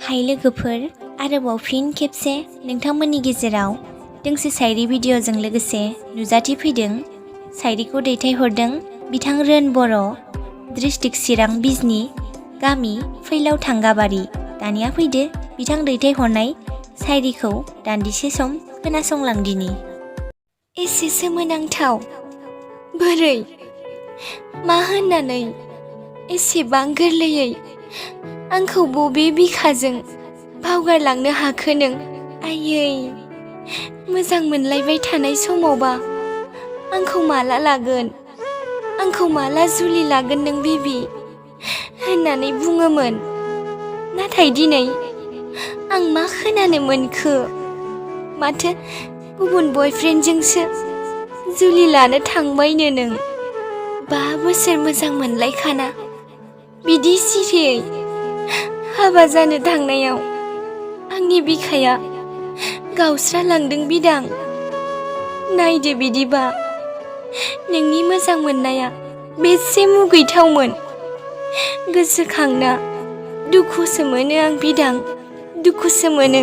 हाय लोगोफोर, आरोबाव फिन खेबसे नोंथांमोननि गेजेराव दोंसे शायरी भिडिअ'जों लोगोसे नुजाथिफैदों। शायरीखौ दैथायहरदों बिथां रोन बर', डिस्ट्रिक्ट चिरां बिजनी, गामि फैलाव थांगाबारि। दानिया फैदो बिथां दैथायहरनाय शायरीखौ दान्दिसे सम खोनासंलांदिनि। एसे सोमोनांथाव, बोरै मा होननानै एसेबां गोरलैयै आंखौ बबे बिखाजों बावगारलांनो हाखो नों? आयै, मोजां मोनलायबाय थानाय समावबा आंखौ माला लागोन, आंखौ माला जुलि लागोन नों बेबि होननानै बुङोमोन। नाथाय दिनै आं मा खोनानो मोनखो? माथो गुबुन बयफ्रेन्डजोंसो जुलि लानो थांबायनो नों। 5 बोसोर मोजां मोनलायखाना बिदि सिरियै हाबा जानो थांनायाव आंनि बिखाया गावस्रालांदों बिदां। नायदो बिदिबा नोंनि मोजां मोननाया बेसे मुगैथावमोन। गोसोखांना दुखुसो मोनो आं बिदां, दुखुसो मोनो।